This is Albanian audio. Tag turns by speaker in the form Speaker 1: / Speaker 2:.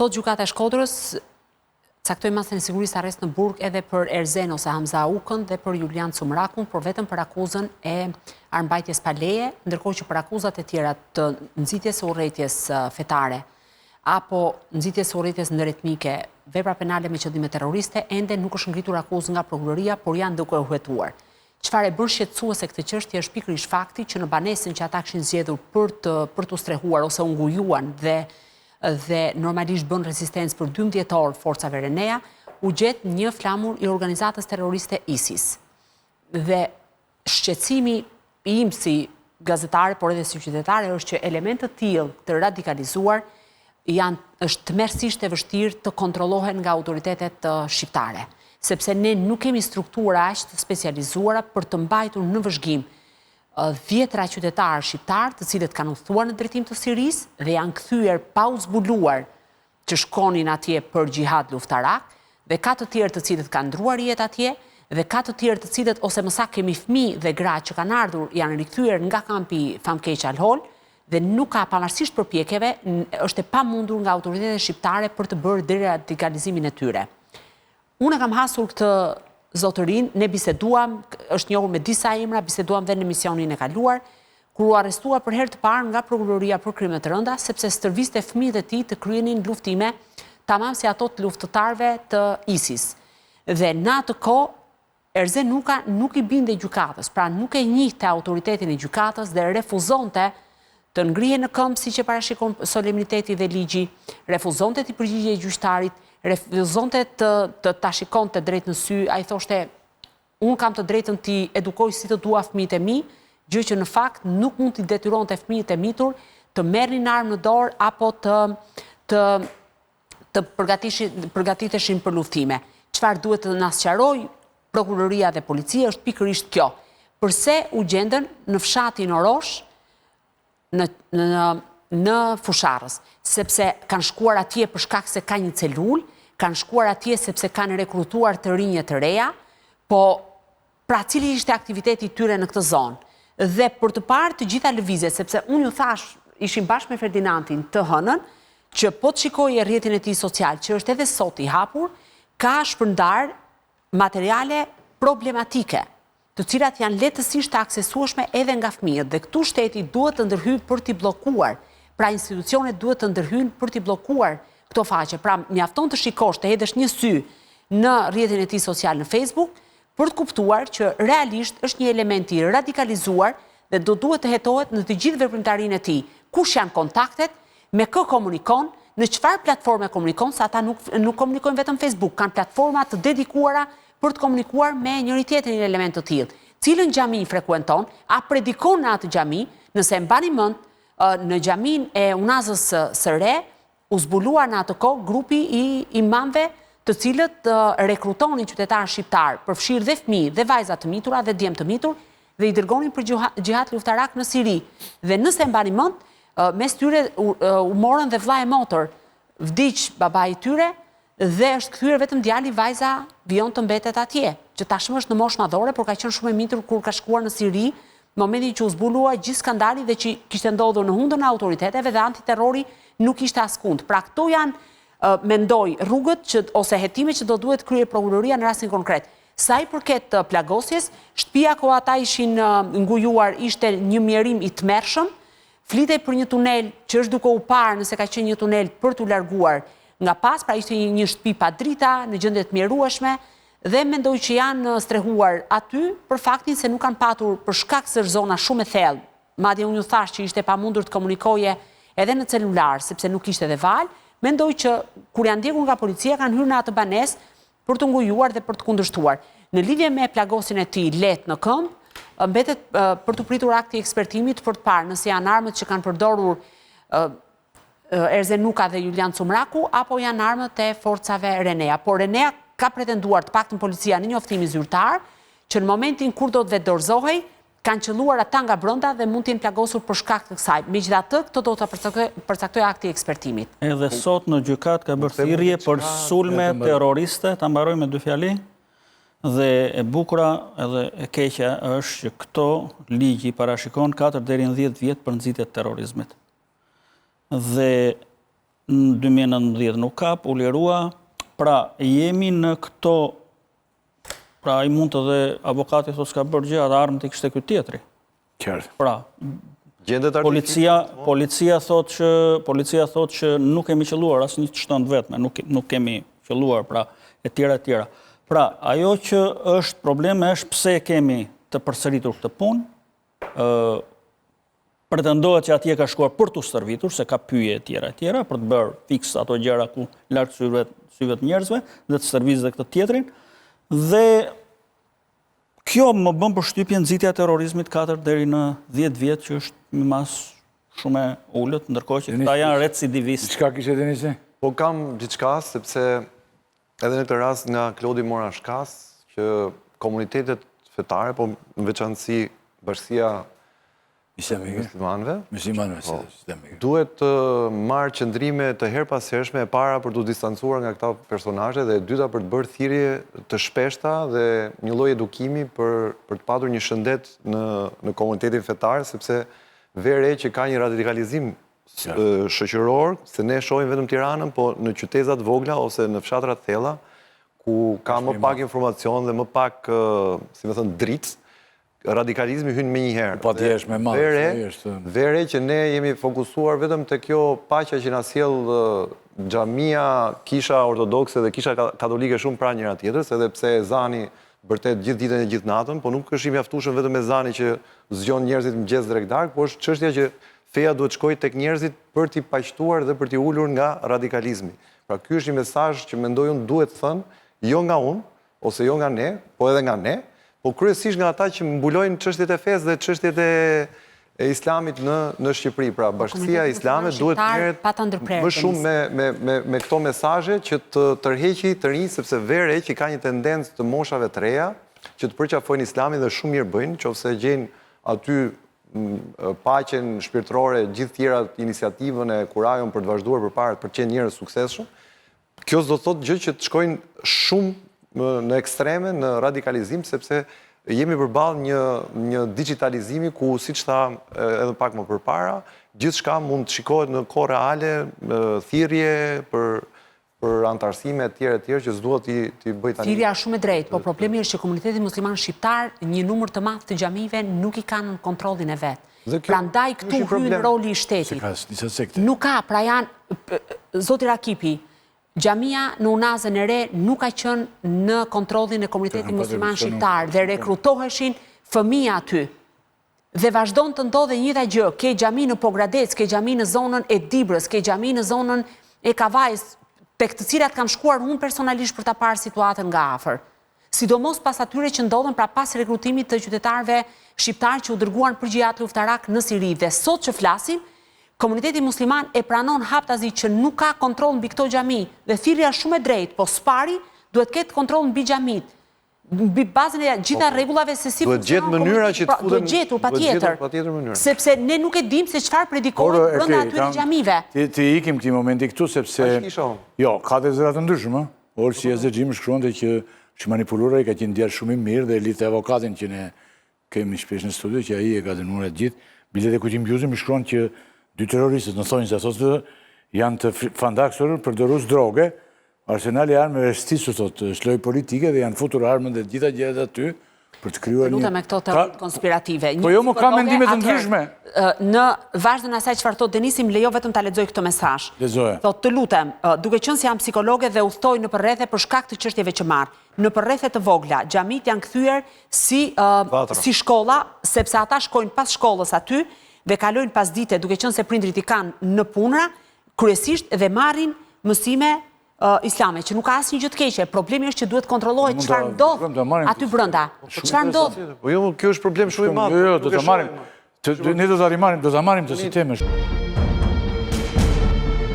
Speaker 1: Sot Gjykata e Shkodrës caktoi masën e sigurisë arrest në burg edhe për Erzen ose Hamza Ukën dhe për Julian Cumrakun, por vetëm për akuzën e armëmbajtjes pa leje, ndërkohë që për akuzat e tjera të nxitjes së urrejtjes fetare apo nxitjes së urrejtjes ndëretnike, vepra penale me qëllime terroriste, ende nuk është ngritur akuzë nga prokuroria, por janë duke u hetuar. Çfarë e bën shqetësuese këtë çështje është pikërisht fakti që në banesën që ata kishin zgjedhur për të për t'u strehuar ose u ngujuan dhe dhe normalisht bënë rezistencë për 12 orë forcave Renea, u gjet një flamur i organizatës terroriste ISIS. Dhe shqetësimi im si gazetare, por edhe si qytetare është që elementë të tillë të radikalizuar janë është tmerrësisht e vështirë të kontrollohen nga autoritetet shqiptare, sepse ne nuk kemi struktura aq të specializuara për të mbajtur në vëzhgim dhjetëra qytetarë shqiptarë të cilët kanë udhëtuar në drejtim të Sirisë dhe janë kthyer pa u zbuluar që shkonin atje për xhihad luftarak dhe ka të tjerë të cilët kanë ndërruar jetë atje dhe ka të tjerë të cilët ose më saktë kemi fëmijë dhe gra që kanë ardhur janë rikthyer nga kampi famkeq Al-Hol dhe nuk ka pavarësisht përpjekjeve është e pamundur nga autoritetet shqiptare për të bërë deradikalizimin e tyre. Unë e kam hasur këtë zotërinë, ne biseduam, është njohur me disa emra, biseduam dhe në emisionin e kaluar, kur u arrestua për herë të parë nga prokuroria për krime të rënda, sepse stërviste fëmijët e tij të kryenin luftime tamam si ato të luftëtarëve të ISIS. Dhe në atë kohë Erzen Uka nuk i bindej gjykatës, pra nuk e njihte autoritetin e gjykatës dhe refuzonte të ngrihej në këmbë siç e parashikon solemniteti dhe ligji, refuzonte t'i përgjigjej gjyqtarit, refuzonte të të ta shikonte drejt në sy, ai thoshte unë kam të drejtën t'i edukoj si të dua fëmijët e mi, gjë që në fakt nuk mund t'i detyronte fëmijët e mitur të merrnin armë në dorë apo të të të përgatiteshin për luftime. Çfarë duhet të na sqarojë prokuroria dhe policia është pikërisht kjo. Përse u gjendën në fshatin Orosh në në në Fushë-Arrëz, sepse kanë shkuar atje për shkak se ka një celulë, kanë shkuar atje sepse kanë rekrutuar të rinj e të reja, po Pra cili ishte aktiviteti i tyre në këtë zonë? Dhe për të parë të gjitha lëvizjet, sepse unë ju thashë, ishim bashkë me Ferdinandin të hënën, që po të shikoje rrjetin e tij social, që është edhe sot i hapur, ka shpërndarë materiale problematike, të cilat janë lehtësisht të aksesueshme edhe nga fëmijët dhe këtu shteti duhet të ndërhyjë për t'i bllokuar. Pra institucionet duhet të ndërhyjnë për t'i bllokuar këto faqe. Pra mjafton të shikosh, të hedhësh një sy në rrjetin e tij social në Facebook, për të kuptuar që realisht është një element i radikalizuar dhe do duhet të hetohet në të gjithë veprimtarinë e tij, kush janë kontaktet, me kë komunikon, në çfarë platforme komunikon, se ata nuk nuk komunikojnë vetëm Facebook, kanë platforma të dedikuara për të komunikuar me njëri-tjetrin elementë të tillë. Cilën xhami frekuenton, a predikon në atë xhami, nëse e mbani mend, në xhaminë e Unazës së Re, U zbulua në atë kohë grupi i imamëve të cilët rekrutonin qytetarë shqiptarë, përfshirë dhe fëmijë dhe vajza të mitura dhe djem të mitur dhe i dërgonin për xhihad luftarak në Siri. Dhe nëse e mbani mend, mes tyre u morën dhe vëlla e motër. Vdiq babai i tyre dhe është kthyer vetëm djali, vajza vijon të mbetet atje, që tashmë është në moshë madhore, por ka qenë shumë e mitur kur ka shkuar në Siri, në momentin që u zbulua gjithë skandali dhe që kishte ndodhur në hundën e autoriteteve dhe antiterrori nuk ishte askund. Pra këto janë, mendoj, rrugët që ose hetimet që do duhet të kryejë prokuroria në rastin konkret. Sa i përket plagosjes, shtëpia ku ata ishin ngujuar ishte një mjerim i tmerrshëm, Flitej për një tunel që është duke u parë nëse ka qenë një tunel për t'u larguar nga pas, pra ishte një, një shtëpi pa drita, në gjendje të mjerueshme dhe mendoj që janë strehuar aty për faktin se nuk kanë patur për shkak se është zona shumë e thellë. Madje unë ju thashë që ishte e pamundur të komunikoje edhe në celular, sepse nuk ishte dhe valë. Mendoj që kur janë ndjekur nga policia kanë hyrë në atë banesë për t'u ngujuar dhe për të kundërshtuar. Në lidhje me plagosjen e tij lehtë në këmbë, mbetet për t'u pritur akti i ekspertimit për të parë nëse janë armët që kanë përdorur Erzen Nuka dhe Julian Cumraku apo janë armët e forcave Renea. Por Renea ka pretenduar të paktën policia në njoftimin zyrtar që në momentin kur do të vetëdorëzohej, Kanë qëlluar ata nga brenda dhe mund të jenë plagosur për shkak të kësaj. Megjithatë, këtë do ta përcaktojë akti i
Speaker 2: ekspertimit. Edhe sot në gjykatë ka bërë thirrje për sulme terroriste, ta mbaroj me dy fjali, dhe e bukura edhe e keqja është që këto ligji parashikon 4 deri në 10 vjet për nxitje të terrorizmit. Dhe. Në 2019 nuk kap, u lirua. Pra, jemi në këto Pra, ai mund të dhe avokati thotë s'ka bërë gjë, atë armët i kishte ky tjetri.
Speaker 3: Qartë.
Speaker 2: Pra,
Speaker 4: Gjendet
Speaker 2: policia, policia thotë që policia thotë që nuk kemi qëlluar asnjë të shtënë të vetme, nuk nuk kemi qëlluar, pra e tjera e tjera. Pra, ajo që është probleme është pse kemi të përsëritur këtë punë, ë pretendohet që atje ka shkuar për t'u stërvitur, se ka pyje e tjera e tjera, për të bërë fiks ato gjëra ku larg syve, syve të njerëzve dhe të stërvisë dhe këtë tjetrin. Dhe kjo më bën përshtypje nxitja e terrorizmit 4 deri në 10 vjet që është një masë shumë e ulët, ndërkohë që këta janë recidivistë.
Speaker 3: Çka kishe Denisi?
Speaker 4: Po kam diçka sepse edhe në këtë rast nga Klodi mora shkas që komunitetet fetare, po në veçanësi bashkësia
Speaker 3: muslimanëve, muslimanëve po,
Speaker 4: islamike. Duhet të marrë qëndrime të herëpashershme e para për t'u distancuar nga këta personazhe dhe e dyta për të bërë thirrje të shpeshta dhe një lloj edukimi për për të patur një shëndet në në komunitetin fetar, sepse vë re që ka një radikalizim shoqëror, se ne shohim vetëm Tiranën, po në qyteza të vogla ose në fshatra të thella, ku ka më pak informacion dhe më pak, si me thënë, dritë, radikalizmi hyn menjëherë.
Speaker 3: Po atje është më e
Speaker 4: madhe. Vë re që ne jemi fokusuar vetëm te kjo paqja që na sjell xhamia, kisha ortodokse dhe kisha katolike shumë pranë njëra tjetrës, edhe pse ezani bërtet gjithë ditën e gjithë natën, po nuk është i mjaftueshëm vetëm ezani që zgjon njerëzit mëngjes drekë darkë, po është çështja që feja duhet të shkojë tek njerëzit për t'i paqtuar dhe për t'i ulur nga radikalizmi. Pra ky është një mesazh që mendoj unë duhet thënë, jo nga unë, ose jo nga ne, po edhe nga ne, po kryesisht nga ata që mbulojnë çështjet e fesë dhe çështjet e e islamit në në Shqipëri. Pra bashkësia islame duhet të merret më shumë me me me me këto mesazhe që të tërheqi të rinj sepse vë re që ka një tendencë të moshave të reja që të përqafojnë islamin dhe shumë mirë bëjnë, qoftë se gjejnë aty paqen shpirtërore, gjithë tjerat, iniciativën e kurajon për të vazhduar përpara, për të qenë njerëz të suksesshëm, Kjo s'do të thotë gjë që të shkojnë shumë në ekstreme, në radikalizim, sepse jemi përballë një një digjitalizimi ku siç tha edhe pak më përpara, gjithçka mund të shikohet në kohë reale, thirrje për për anëtarësime etj etj që s'dua t'i t'i bëj
Speaker 1: tani. Thirrja është shumë e drejtë, po problemi është që komuniteti musliman shqiptar një numër të madh të xhamive nuk i ka nën kontrollin e vet. Prandaj këtu hyn roli i
Speaker 3: shtetit.
Speaker 1: Nuk ka, pra janë zoti Rakipi, xhamia në Unazën e Re nuk ka qenë në kontrollin e komunitetit musliman shqiptar dhe rekrutoheshin fëmijë aty. Dhe vazhdon të ndodhë e njëjta gjë, ke xhami në Pogradec, ke xhami në zonën e Dibrës, ke xhami në zonën e Kavajës, tek të cilat kam shkuar unë personalisht për ta parë situatën nga afër. Sidomos pas atyre që ndodhën pra pas rekrutimit të qytetarëve shqiptarë që u dërguan për xhihad luftarak në Siri dhe sot që flasim, komuniteti musliman e pranon haptazi që nuk ka kontroll mbi këto xhami dhe thirrja është shumë e drejtë, po së pari duhet të ketë kontroll mbi xhamitë, mbi bazën e gjitha po, po. rregullave se si
Speaker 4: duhet gjetur mënyra që të
Speaker 1: pra, futen. Duhet gjetur patjetër. Sepse ne nuk e dimë se çfarë predikohet brenda atyre xhamive.
Speaker 3: Ti ti ikim këtij momenti këtu sepse Jo, ka dhe zëra të ndryshëm, ë? Olsi Jazexhi më shkruante që është i manipuluar, ai ka qenë djalë shumë i mirë dhe e lidhte avokatin që ne kemi shpesh në studio që ai e ka dënuar atë gjithë. Bile dhe Kujtim Gjuzi më shkruan që dy terroristët në thonjëza thotë janë të fandaksur përdorues droge, arsenali i armëve është stisur thotë, është lojë politike dhe janë futur armët dhe të gjitha gjërat aty për të krijuar
Speaker 1: një... Lutem me këto teoritë konspirative.
Speaker 3: Po jo, mo ka mendime të ndryshme.
Speaker 1: Në vazhdën e asaj çfarë thotë Denisi, më lejo vetëm ta lexoj këtë mesazh.
Speaker 3: Lexoje.
Speaker 1: Thotë, të lutem, duke qenë se jam psikologe dhe udhëtoj nëpër rrethe për shkak të çështjeve që marr. Nëpër rrethe të vogla, xhamitë janë kthyer si si shkolla, sepse ata shkojnë pas shkollës aty dhe kalojnë pasdite, duke qenë se prindërit i kanë në punëra, kryesisht dhe marrin mësime islame, që nuk ka asnjë gjë të keqe, problemi është që duhet kontrollohet çfarë ndodh aty brenda. Çfarë ndodh?
Speaker 4: Po jo, kjo është problem shumë i madh.
Speaker 3: Jo, jo, do ta marrim. Ne do ta rimarrim, do ta marrim këtë si temë.